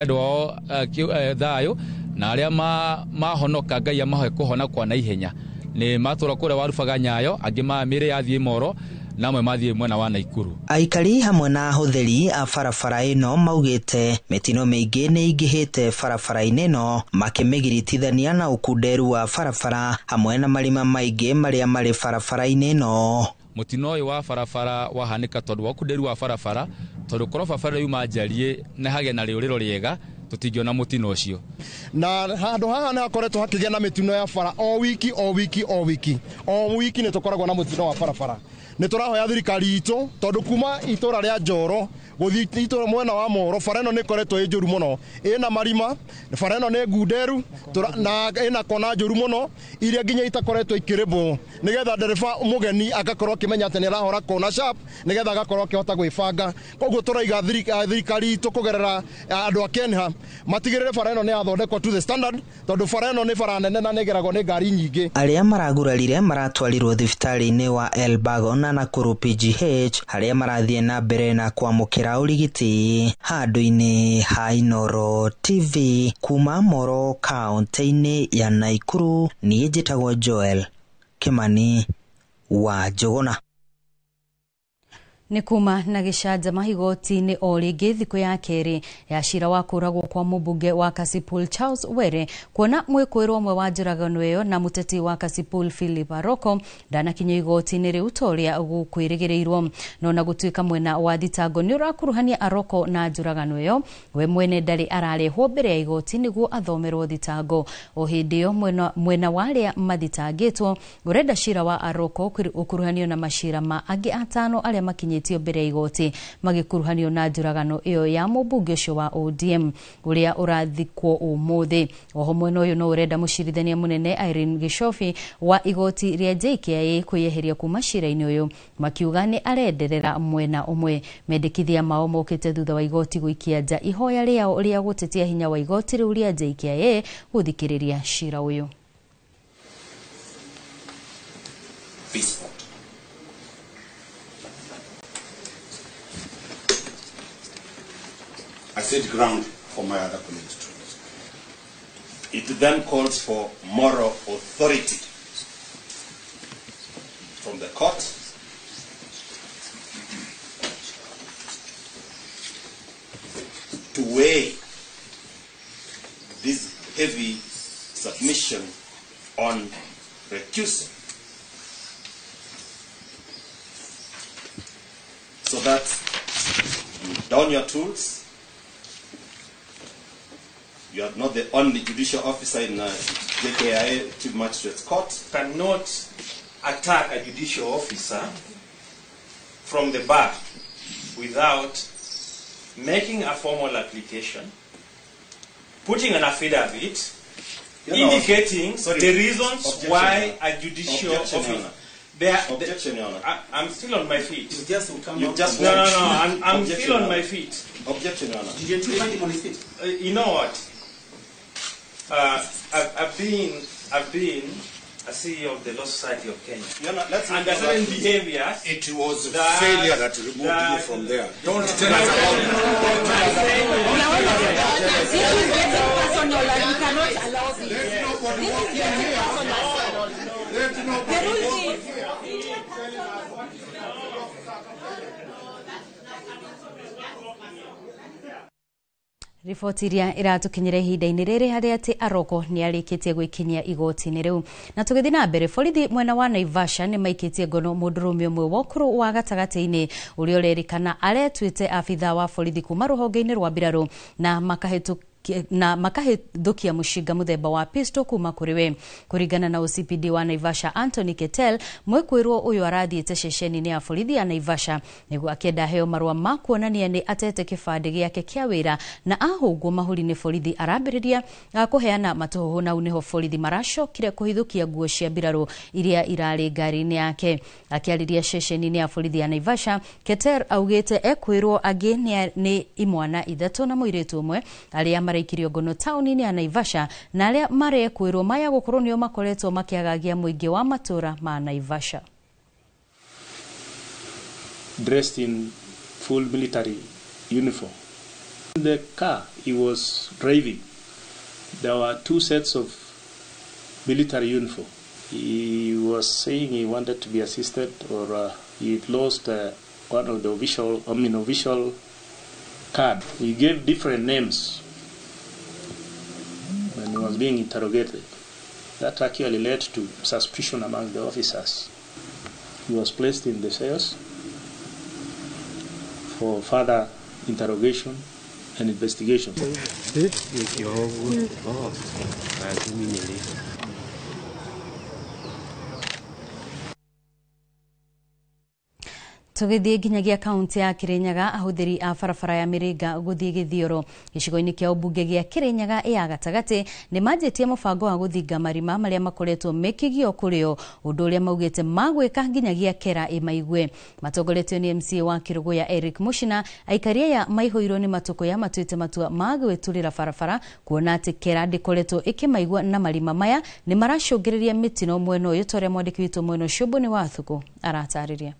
Andũ ao thayũ na arĩa mahonoka Ngai amahe kũhona kwa naihenya. Nĩ matũra kũrĩa Warubaga Nyayo, angĩ mĩĩrĩ yathiĩ Moro na amwe mathiĩ mwena wa Naikuru. Aikari hamwe na ahũthĩri a barabara ĩno maugĩte mĩtino mĩingĩ nĩ ĩingĩhĩte barabara-inĩ ĩno, makĩmĩgiritithania na ũkunderu wa barabara hamwe na marima maingĩ marĩa marĩ barabara-inĩ ĩno. Mũtino ũyũ wa barabara wahanĩka tondũ wa ũkunderu wa barabara, tondũ korwo barabara yuma njariĩ na hagĩe na rĩũrĩro rĩega, tũtingĩona mũtino ũcio. Na handũ haha nĩ hakoretwo hakĩgĩa na mĩtino ya bara o wiki o wiki o wiki o wiki, nĩ tũkoragwo na mũtino wa barabara. Nĩ tũrahoya thirikari itũ, tondũ kuma itũra rĩa Njoro gũthiĩ itũra mwena wa Moro, bara ĩno nĩ ĩkoretwo ĩ njũru mũno, ĩna marima, bara ĩno nĩ ngunderu na ĩna kona njũru mũno iria nginya itakoretwo ikĩrĩmbwo, nĩgetha ndereba mũgeni agakorwo akĩmenya atĩ nĩ arahora kona sharp, nĩgetha agakorwo akĩhota gwĩbanga. Koguo tũraiga thirikari itũ kũgerera andũ a KENHA matigĩrĩre bara ĩno nĩ yathondekwo to the standard, tondũ bara ĩno nĩ bara nene na nĩ ĩgeragwo nĩ ngari nyingĩ. Arĩa maragurarire maratwarirwo thibitarĩ-inĩ wa Elbagon na Nakuru PGH harĩa marathiĩ na mbere na kwamũkĩra ũrigiti. Handũ-inĩ ha Inooro TV kuma Moro kaũntĩ-inĩ ya Naikuru, niĩ njĩtagwo Joel Kimani wa Njũgũna. Nĩ kuma na gĩcanjama igoti-inĩ o rĩngĩ thikũ ya kerĩ ya cira wa kũragwo kwa mũmbunge wa Kasipul Charles Were, kuona mwĩkũĩrwo ũmwe wa njũragano ĩyo na mũteti wa Kasipul Philip Aroko ndanakinya igoti-inĩ rĩu ta ũrĩa gũkwĩrĩgĩrĩirwo. No na gũtuĩka mwena wa thitango nĩ ũrakuruhania Aroko na njũragano ĩyo, we mwene ndarĩ ararehwo mbere ya igoti nĩguo athomerwo thitango. O hĩndĩ ĩyo mwena wa arĩa mathitangĩtwo ũrenda cira wa Aroko ũkuruhanio na macira ma angĩ atano arĩa makinyĩtio mbere ya igoti magĩkuruhanio na njũragano ĩyo ya mũmbunge ũcio wa ODM ũrĩa ũrathikwo ũmũthĩ. Oho mwena ũyũ no ũrenda mũcirithania mũnene Irene Gichobi wa igoti rĩa JKIA kwĩyeheria kuma cira-inĩ ũyũ, makiuga nĩ arenderera mwena ũmwe. Mendekithia mao mokĩte thutha wa igoti gũikia nja ihoya rĩao rĩa gũtetia hinya wa igoti rĩu rĩa JKIA gũthikĩrĩria cira ũyũ. I set ground for my other colleagues to use. It then calls for moral authority from the court to weigh this heavy submission on recusal, so that you don your tools. You are not the only judicial officer in JKIA Chief Magistrate's Court. Cannot attack a judicial officer from the back without making a formal application, putting an affidavit, indicating the reasons why a judicial officer. Objection, Your Honor. I'm still on my feet. You just No. I'm still on my feet. Objection, Your Honor. Did you find him on his feet? You know what? I've been a CEO of the Law Society of Kenya. Your Honor, let's and there are certain behaviors. It was failure that removed you from there. Don't tell us about it. This is getting personal, and we cannot allow this. This is getting personal. The rule is. Riboti iria iratukinyira ihinda-inĩ rĩrĩ harĩa atĩ Aroko nĩ arĩkĩtie gwĩkinyia igoti-inĩ rĩu. Na tũgĩthiĩ na mbere, borithi mwena wa Naivasha nĩ maikĩtie ngono mũndũrũme ũmwe wa ũkũrũ wa gatagatĩ-inĩ ũrĩa ũrerĩkana aretuĩte abithaa wa borithi kuma rũhonge-inĩ rwa mbirarũ na makahĩthũkia mũcinga mũthemba wa pistol kuma kũrĩ we. Kũringana na OCPD wa Naivasha Anthony Ketel, mwĩkũĩrwo ũyũ arathiĩte ceceni-inĩ ya borithi ya Naivasha nĩguo akĩenda aheo marũa ma kuonania nĩ atete kĩbandĩ gĩake kĩa wĩra, na ahũngwo mahũri nĩ borithi arambĩrĩria kũheana matũhũhũ, na nĩho borithi maracokire kũhithũkia nguo cia mbirarũ iria irarĩ ngari-inĩ yake. Akĩarĩria ceceni-inĩ ya borithi ya Naivasha, Ketel augĩte ekwĩrwo angĩ nĩ imwana ithatũ na mũirĩtu ũmwe arĩa maraikirio ngono taũni-inĩ ya Naivasha, na arĩa marekwĩrwo maya gũkorwo nĩo makoretwo makĩagagia mũingĩ wa matũra ma Naivasha. Dressed in full military uniform. The car he was driving, there were two sets of military uniform. He was saying he wanted to be assisted, or he lost one of the official, official card. He gave different names when he was being interrogated. That actually led to suspicion among the officers. He was placed in the cells for further interrogation and investigation. Tugithie nginyagia kaunti ya Kirinyaga ahuthiri a barabara ya Miringa guthie Githioro gicigo-ini kia ubunge gia Kirinyaga ya gatagati ni manjitie mubango wa guthinga marima maria makoretwo mekigio kurio undu uria maugite magwika nginyagia kera imaigue. Matongoretio ni MCA wa Kiruguya Eric Mushina. Aikari aya maihuirwo ni matukuya matuite matua ma gwiturira barabara kuona ati kera ndikoretwo ikimaigua na marima maya ni maracungiriria mitino mwena uyu toria mwandiki witu mwena ucio Mboni wa Thuku aratariria.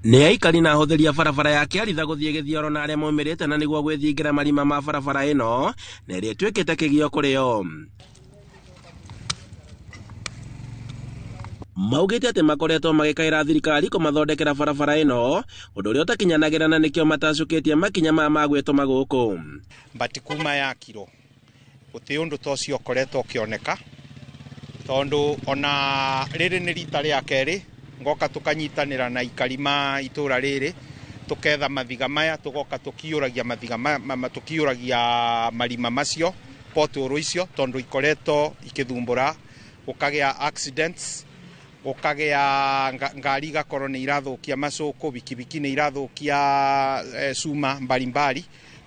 Nĩ aikari na ahũthĩri a barabara ya Kĩaritha gũthiĩ Gĩthioro na arĩa maumĩrĩte na nĩguo gwĩthingĩra marima ma barabara ĩno na ĩrĩa ĩtuĩkĩte kĩgio kũrĩ o. Maugĩte atĩ makoretwo magĩkaĩra thirikari kũmathondekera barabara ĩno ũndũ ũrĩa ũtakinyanagĩra na nĩkĩo matacũkĩtie makinya maya ma gwĩtũma gũkũ. Mbati kuma yakirwo gũtirĩ ũndũ ta ũcio ũkoretwo ũkĩoneka tondũ ona rĩrĩ nĩ rita rĩa kerĩ ngoka tukanyitanira na ikarima itura riri tuketha mathiga maya tugoka tukiuragia mathiga maya tukiuragia marima macio potoro icio tondu ikoretwo ikithumbura gukagia accidents gukagia ngari igakorwo ni irathukia macuku bikibiki ni irathukia cuma mbalimbali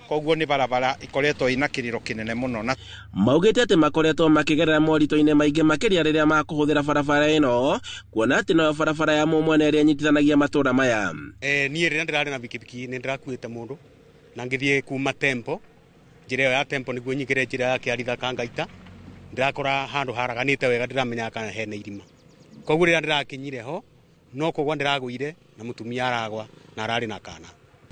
koguo ni barabara ikoretwo ina kiriro kinene muno. Na maugite ati makoretwo makigerera moritũ-inĩ maingĩ makĩria rĩrĩa makũhũthĩra barabara ĩno kuona atĩ noyo barabara ya mũmwena ĩrĩa ĩnyitithanagia matũra maya. Niĩ rĩrĩa ndĩrarĩ na bikibiki nĩ ndĩrakuĩte mũndũ na ngĩthiĩ kuma Tempo njĩra ĩyo ya Tempo nĩguo nyingĩre njĩra ya Kĩaritha Kangaita ndĩrakora handũ haraganĩte wega ndĩramenya kana hena irima koguo rĩrĩa ndĩrakinyire ho no kũgwa ndĩragũire na mũtumia aragwa na ararĩ na kana.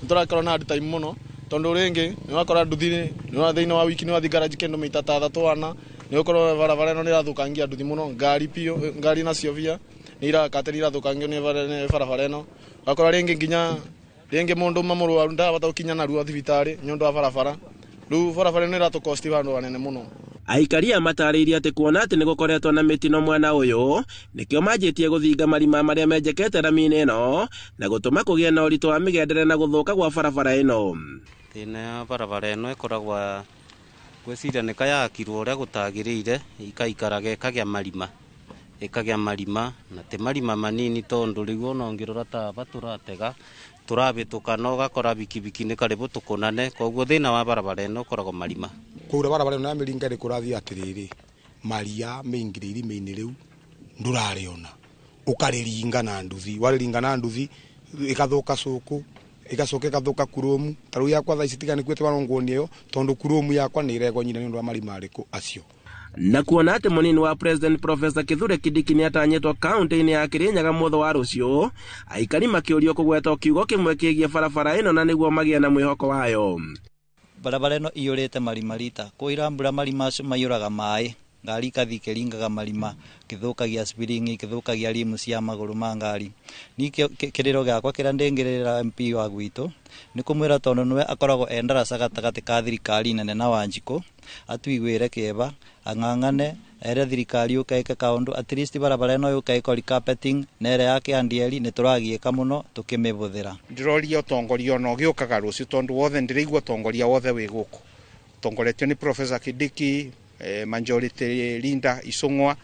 Tũrakorwo na hard time mũno tondu ringi ni wakora nduthi ni wa thiini wa wiki ni wathi garage kendo mita ta thatu ana ni ukorwo barabara ino ni irathukangia nduthi muno ngari pio ngari nacio bia ni irakate ni irathukangio ni barabara ino wakora ringi nginya ringi mundu mamurwaru ndabata gukinya narua thibitari ni undu wa barabara riu barabara ino iratukosti bandu banene muno. Aikari aya matarĩirie atĩ kuona atĩ nĩ gũkoretwo na mĩtino mwena ũyũ nĩkĩo manjĩtie gũthinga marima marĩa menjekete rami-inĩ ĩno na gũtũma kũgĩe na ũritũ wa mĩgendere na gũthũka gwa barabara ĩno. Thĩna ya barabara ĩno ĩkoragwo ngwĩciria nĩ kayakirwo ũrĩa gũtagĩrĩire ikaikaraga ĩkagĩa marima na ti marima manini tondũ rĩu ona ũngĩrora ta aba tũratega tũrabĩtũka na ũgakora bikibiki nĩ karibu tũkũnane koguo thĩna wa barabara ĩno ũkoragwo marima. Kũura barabara ĩno ya Mĩringa nĩ kũrathiĩ atĩrĩrĩ maria meingĩrĩ irima-inĩ rĩu ndũrarĩona ũkarĩringa na nduthi warĩringa na nduthi ĩgathũka cũkũ ĩgacoka ĩgathũka kuromu ta rĩu yakwa thaa ici tiga nĩkuĩte warongwo nĩyo tondũ kuromu yakwa nĩ ĩregwo nyina nĩ ũndũ wa marima arĩkũ acio. Na kuona atĩ mũnini wa President Professor Kithure Kindiki nĩatanyĩtwo kaunti-inĩ ya Kirinyaga mũthĩ wa rũciũ aikari makĩũrio kũgweta kiugo kĩmwe kĩgiĩ barabara ĩno na nĩguo magĩe na mwĩhoko wayo. Barabara ĩno iyũrĩte marima rita kwĩra mbura marima acio maiyũraga maĩ ngari ikathi ikĩringaga marima kĩthũkagia spiringi kĩthũkagia rimu cia magũrũ ma ngari. Ni kĩrĩro gĩakwa kĩrĩa ndĩngĩrĩra MP wa gwitũ nĩ kũmwĩra tondũ nĩwe akoragwo e ndaraca gatagatĩ ka thirikari nene na Wanjikũ atuiguĩre kĩeva ang'ang'ane ere thirikari yũke ĩke kaũndũ at least barabara ĩno yũke ĩko recarpeting na ĩrĩa ya Kĩandieri nĩ tũragiĩka mũno tũkĩmĩbũthĩra. Ndĩroria ũtongoria ona ũgĩũkaga rũciũ tondũ wothe ndĩraigua ũtongoria wothe wĩ gũkũ ũtongoretio nĩ Professor Kindiki Majority Linda Icũng'wa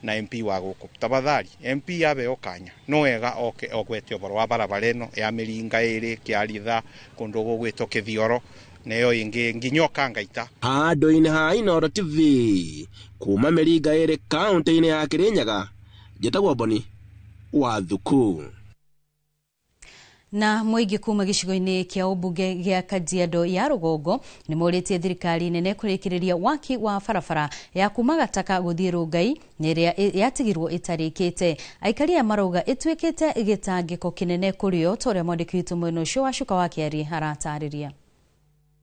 na MP wa gũkũ. Tafadhali MP abeo kanya no wega oke ogwete ũhoro wa barabara ĩno ya Mĩringa ĩrĩ Kĩaritha kũndũ gũgwĩtwo Kĩthioro nayo ĩngĩ nginya Kangaita. Handũ-inĩ ha Inooro TV kuma Mĩringa ĩrĩ kaunti-inĩ ya Kirinyaga njĩtagwo Mboni wa Thuku. Na mũingĩ kuma gĩcigo-inĩ kĩa ũmbunge gĩa Kajiado ya rũgongo nĩ morĩtie thirikari nene kũrĩkĩrĩria waki wa barabara ya kuma Gataka gũthiĩ Rongai na ĩrĩa yatigirwo ĩtarĩkĩte. Aikari aya marauga ĩtuĩkĩte gĩtangĩko kĩnene kũrĩ o ta ũrĩa mwandĩki witũ mwena ũcio wa Cuka wa Kĩari aratarĩria.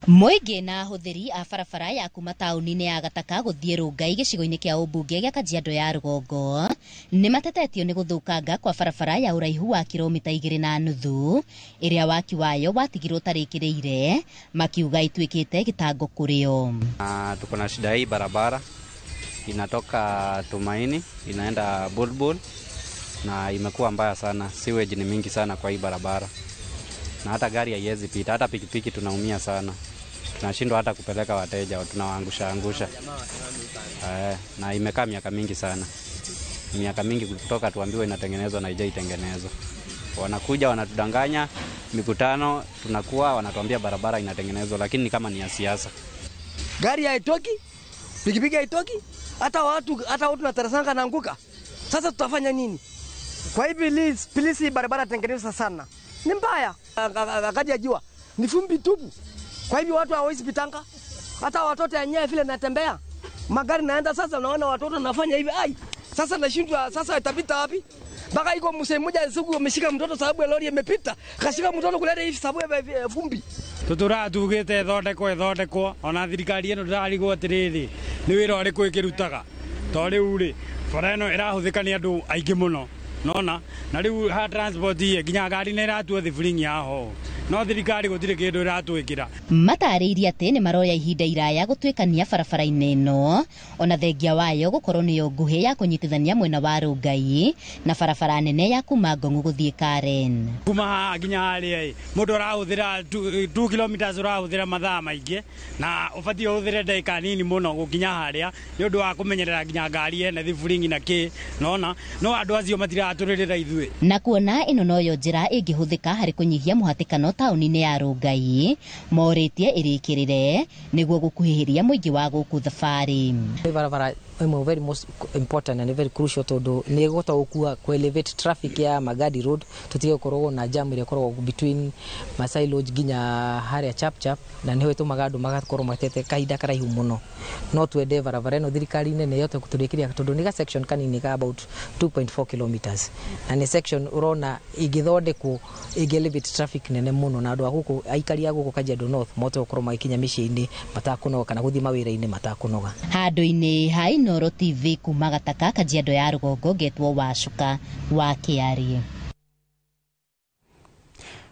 Mũingĩ na ahũthĩri a barabara ya kuma taũni-inĩ ya Gataka gũthiĩ Rongai gĩcigo-inĩ kĩa ũmbunge gĩa Kajiado ya rũgongo nĩ matetetio nĩ gũthũkanga kwa barabara ya ũraihu wa kilomita 2.5 ĩrĩa waki wayo watigirwo ũtarĩkĩrĩire, makiuga ituĩkĩte gĩtango kũrĩ o. Tuko na shida hii, barabara inatoka Tumaini inaenda Bulbul na imekuwa mbaya sana, sewage ni mingi sana kwa hii barabara na hata gari haiwezi pita, hata pikipiki tunaumia sana, tunashindwa hata kupeleka wateja, tunawaangusha angusha. Na imekaa miaka mingi sana, miaka mingi kutoka tuambiwe inatengenezwa na haijaitengenezwa. Wanakuja wanatudanganya, mikutano tunakuwa wanatuambia barabara inatengenezwa, lakini ni kama ni ya siasa. Gari haitoki, pikipiki haitoki, hata watu natarasanga naanguka. Sasa tutafanya nini? Kwa hivi please barabara tengenezwa sana. Ni mbaya, wakati ya jua ni vumbi tupu. Kwa hivyo watu hawawezi pitanga, hata watoto wenyewe vile natembea magari naenda. Sasa unaona watoto nafanya hivi, ai sasa nashindwa, sasa itapita wapi? Mpaka iko mzee mmoja siku ameshika mtoto sababu lori imepita, kashika mtoto kuleta hivi sababu ya vumbi. Tutura tugite thondekwo ona thirikari ĩno ndĩrarigwo atĩrĩrĩ nĩ wĩra ũrĩkũ ĩkĩrutaga, to rĩu rĩ bara ĩno ĩrahũthĩka nĩ andũ aingĩ mũno nona na rĩu ha transport ye nginya ngari nĩ ĩratua thiburingi yaho no thirikari gũtirĩ kĩndũ ĩratwĩkĩra. Matarĩirie atĩ nĩ maroya ihinda iraya gũtuĩkania barabara-inĩ ĩno ona thengia wayo gũkorwo nĩyo nguhĩ ya kũnyitithania mwena wa Rongai na barabara nene ya kuma Ngong'u gũthiĩ Karen. Kuma haha nginya harĩa ĩ mũndũ arahũthĩra 2 kilometers ũrahũthĩra mathaa maingĩ na ũbatiĩ ũhũthĩre ndagĩka nini mũno gũkinya harĩa nĩ ũndũ wa kũmenyerera nginya ngari ene thiburingi na kĩ nona no andũ acio matiratũrĩrĩra ithuĩ. Na kuona ĩno noyo njĩra ĩngĩhũthĩka harĩ kũnyihia mũhatĩkano taũni-inĩ ya Rongai morĩtie ĩrĩkĩrĩre nĩguo gũkuhĩhĩria mũingĩ wa gũkũ thabarĩ. Barabara ĩmwe very most important and very crucial tondũ nĩ ĩgũhota gũkua ku elevate traffic ya Magadi Road tũtige gũkorwo na jam ĩrĩa ĩkoragwo between Masai Lodge nginya harĩa Chap Chap, na nĩho ĩtũmaga andũ magakorwo matete kahinda karaihu mũno. No twende barabara ĩno thirikari nene yote gũtũrĩkĩria tondũ nĩ ga section kanini ka about 2.4 kilometers na nĩ section ũrona ĩngĩthondekwo ĩngĩ elevate traffic nene mũno na andũ a gũkũ aikari a gũkũ Kajiado North mahote gũkorwo magĩkinya mĩciĩ-inĩ matakũnoga kana gũthiĩ mawĩra-inĩ matakũnoga. Handũ-inĩ ha Inooro TV kuma Gataka Kajiado ya rũgongo ngetwo Wacuka wa Kĩarie.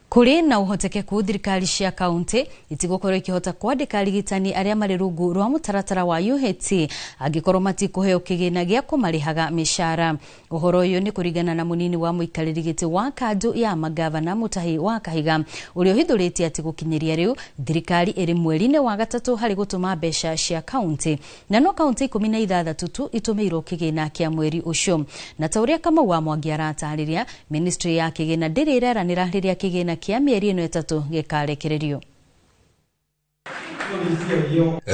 Kũrĩ na ũhotekeku thirikari cia kaunti itigũkorwo ikĩhota kwandĩka arigitani arĩa marĩ rungu rwa mũtaratara wa UHC angĩkorwo matikũheo kĩgĩna gĩa kũmarĩhaga mĩcara. Ũhoro ũyũ nĩ kũringana na mũnini wa mũikarĩri gĩtĩ wa kanjũ ya magavana Mutahi wa Kahiga ũrĩa ũhithũrĩtie atĩ gũkinyĩria rĩu thirikari ĩrĩ mweri-inĩ wa gatatũ harĩ gũtũma mbeca cia kaunti na no kaunti 16 tu itũmĩirwo kĩgĩna kĩa mweri ũcio. Na ta ũrĩa Kamau wa Mwangi aratarĩria, ministry ya kĩgĩna ndĩrĩ ĩreranĩra rĩrĩa kĩgĩna kĩa mĩeri ĩno ĩtatũ gĩkarekererio.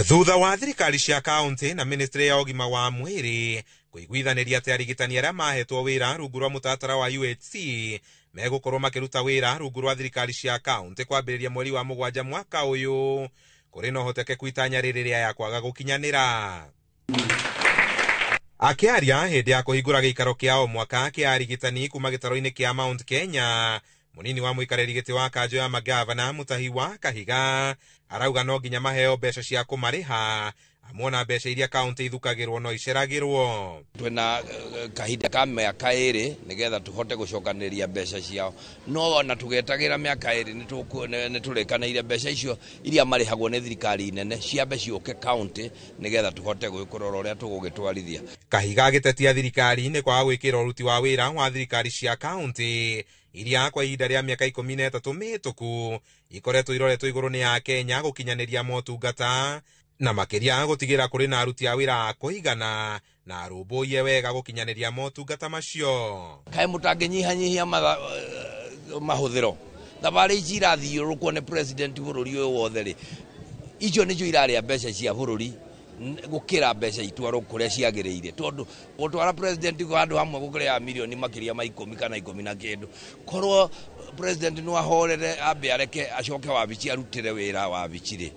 Thutha wa thirikari cia kaunti na ministry ya ũgima wa mwĩrĩ kũiguithanĩria atĩ arigitani arĩa mahetwo wĩra rungu rwa mũtaratara wa UHC megũkorwo makĩruta wĩra rungu rwa thirikari cia kaunti kwambĩrĩria mweri wa 7 mwaka ũyũ, kũrĩ na ũhotekeku itanya rĩrĩ rĩa ya kwaga gũkinyanĩra. Akĩaria hĩndĩ ya kũhingũra gĩikaro kĩa o mwaka kĩa arigitani kuma gĩtaro-inĩ kĩa Mount Kenya, munini wa mũikarĩri gĩtĩ wa kanjũ ya magavana Mutahi wa Kahiga arauga no nginya maheo mbeca cia kũmarĩha amuona mbeca iria kaunti ithukagĩrwo no iceragĩrwo. Twĩna kahinda ka mĩaka 2 nĩgetha tũhote gũcokanĩrĩria mbeca ciao, no ona tũgetagĩra mĩaka 2 nĩtũrĩkanĩire mbeca icio iria marĩhagwo nĩ thirikari nene ciambe ciũke kaunti nĩgetha tũhote gwĩkũrora ũrĩa tũgũgĩtwarithia. Kahiga agĩtetia thirikari nĩ kwaga gwĩkĩra ũruti wa wĩra wa thirikari cia kaunti iria kwa ihinda rĩa mĩaka 13 mĩhĩtũku ikoretwo iroretwo igũrũ nĩ Akenya gũkinyanĩria motungata na makĩria gũtigĩra kũrĩ na aruti a wĩra a kũigana na arũmbũiye wega gũkinyanĩria motungata macio. Kaĩ mũtangĩnyihanyihia mahũthĩro thabarĩ ici irathiũrũrũkwo nĩ president bũrũri ũyũ wothe rĩ, icio nĩcio irarĩa mbeca cia bũrũri Gukira mbeca itwarwo kuria ciagiriire tondu gutwara president handu hamwe gukiria milioni makiria ma 10 kana 10 na kindu korwo president no ahorere ambe areke acoke wabici arutire wira wabici ri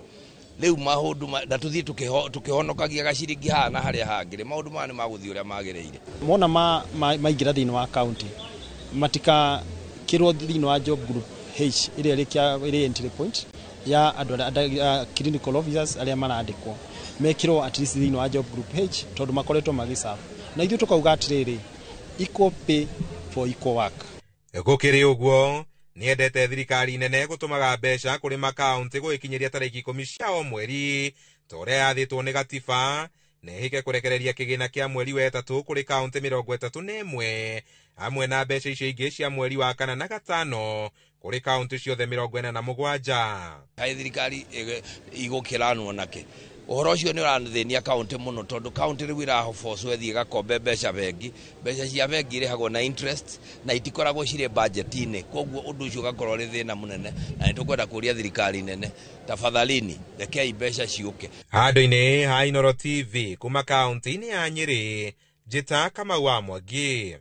riu maundu na tuthie tukihonokagia gaciringi haha na haria hangi maundu maya ni maguthii uria magiriire. Mona maingira thiini wa county matika kirwo thiini wa job group H iria iri entry point ya andu aria clinical officers aria marandikwo mekirwo at least thiini wa job group H tondu makoretwo magiserve na ithuĩ tukauga atiriri equal pay for equal work. Gukiri uguo niendete thirikari nene gutumaga mbeca kuri makaunti gugikinyiria tariki 10 cia o mweri ta uria yathitwo ni gatiba na ihike kurekereria kigina kia mweri wa 3 kuri kaunti 31 hamwe na mbeca icio ingi cia mweri wa 4 na 5 kuri kaunti ciothe 47. Kai thirikari igukiranwo nake uhoro ucio ni urathinia kaunti muno tondu kaunti riu irahobocwo ithie igakombe mbeca bengi, mbeca cia bengi irihagwo na interest na itikoragwo cirĩ budget-inĩ, koguo undu ucio ugakorwo uri thina munene na nitukwenda kuria thirikari nene tafadhalini rekei mbeca ciuke. Handũ-inĩ ha Inooro TV kuma kaunti-inĩ ya Nyĩrĩ, Njĩta Kamau wa Mwangi.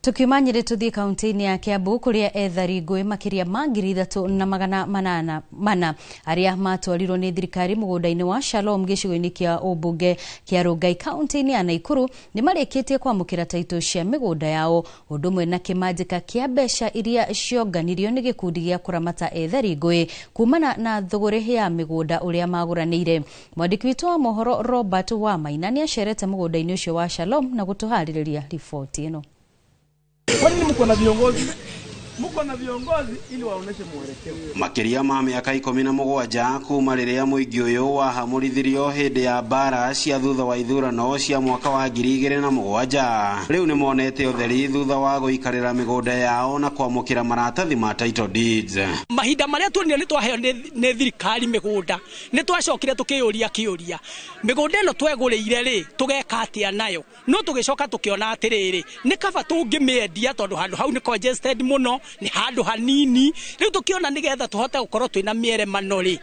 Tukiuma Nyĩrĩ tuthie kaunti-inĩ ya Kiambu kuria ethari ngũĩ makiria ma 3400 aria matwarirwo nĩ thirikari mũgũnda-inĩ wa Shalom gĩcigo-inĩ kĩa ũmbunge kĩa Rongai kaunti-inĩ ya Naikuru nĩ marĩkĩtie kwamũkĩra taitũ cia mĩgũnda yao ũndũ ũmwe na kĩmanjĩka kĩa mbeca iria cionganirio nĩ gĩkundi gĩa kũramata ethari ngũĩ kumana na thũgũrĩ ya mĩgũnda ũrĩa magũranĩire. Mwandĩki witũ wa mohoro Robert Wamaina nĩacerete mũgũnda-inĩ ũcio wa Shalom na gũtũharĩrĩria riboti ĩno. Kwa nini mko na viongozi? Mko na viongozi ili waoneshe mwelekeo. Makiria ma miaka 17 kuma riria muingi uyu wahamurithirio hindi ya mbara cia thutha wa ithurano cia mwaka wa 2007 riu nimonete utheri thutha wa guikarira migunda yao na kwamukira maratathi ma title deeds. Mahinda maria tuonire ni twaheo ni thirikari migunda ni twacokire tukiyuria kiuria migunda ino tweguriire ri tugeka atia nayo, no tugicoka tukiona atiriri ni kaba tungimiendia tondu handu hau ni congested muno, ni handu hanini. Riu tukiona nigetha tuhote gukorwo twina mieremano ri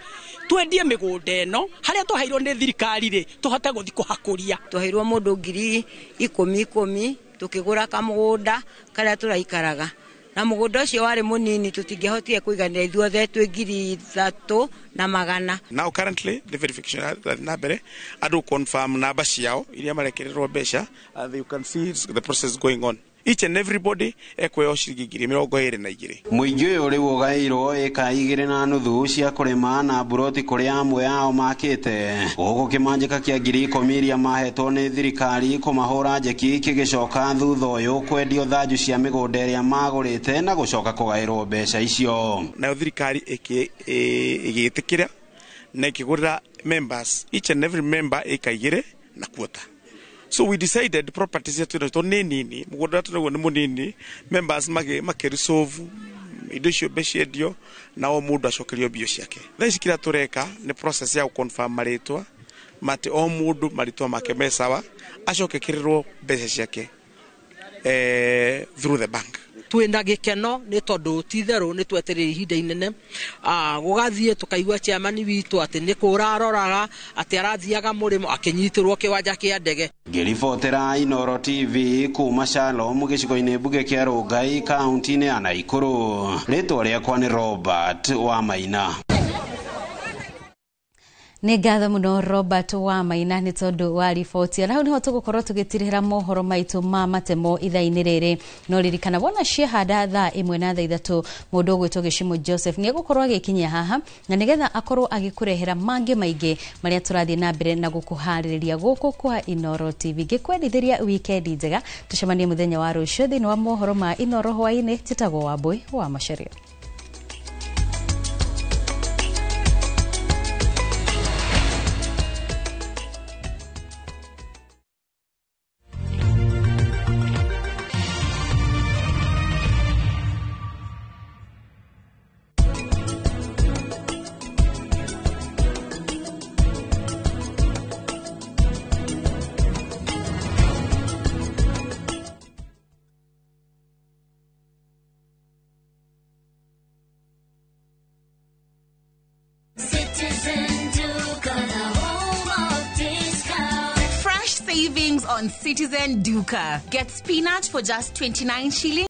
twendie migunda ino haria twaheirwo ni thirikari ri tuhote guthi kuhakuria. Twaheirwo mundu 10,000 10,000 tukigura kamugunda karia turaikaraga na mugunda ucio wari munini tutingihotire kuiganira ithuothe twi 3,100. Now currently the verification na mbere andu confirm namba ciao iria marekererwo mbeca, and you can see the process going on. Each and everybody ekweo ciringi 22,000. Muingi uyu riu ugairwo eka 2.5 cia kurima na buroti kuria amwe ao makite guku kimanjika kia 10,000 iria mahetwo ni thirikari kumahura njeki kigicoka thutha uyu kwendio thanju cia migunda iria magurite na gucoka kugairwo mbeca icio. Nayo thirikari igitikira na ikigurira members, each and every member eka 2 na quarter. So we decided properties yetu ino ni nini mugunda tunaguo ni munini, members makiresolve indo icio mbeca na o mundu acokerio mbio ciake. Thaa ici kiria tureka ni process ya confirm maritwa mati o mundu maritwa make me sawa acokekerirwo mbeca ciake through the bank. Twina gikeno ni tondu ti theru ni twetereire ihinda inene gugathie tukaigua chairman witu ati ni kuraroraga ati arathiaga murimo akinyitirwo kiwanja kia ndege. Ngiribotera Inooro TV kuma Shalom gicigo-ini mbunge kia Rongai kaunti-ini ya Naikuru, ritwa riakwa ni Robert Wamaina. Nĩ ngatho mũno Robert Wamaina nĩ tondũ wa riboti. Na hau niho tũgũkorwo tũgĩtirĩra mohoro maitũ ma matemo ithaa-inĩ rĩrĩ. No ririkana wona ciehanda thaa 1 na thaa 3 mũndũ ũgwĩtwo Gĩcimo Joseph nĩ egũkorwo agĩkinyia haha na nĩgetha akorwo agĩkũrehera mangĩ maingĩ marĩa tũrathiĩ na mbere na gũkũharĩrĩria gũkũ kwa Inooro TV. Ngĩkwendithĩria wikendi njega, tũcemanie mũthenya wa rũciũ thĩinĩ wa mohoro ma Inooro hwaĩ-inĩ. Njĩtagwo Wambũi wa Macharia. Citizen Duke. on Citizen Duka. Get spinach for just 29 shillings.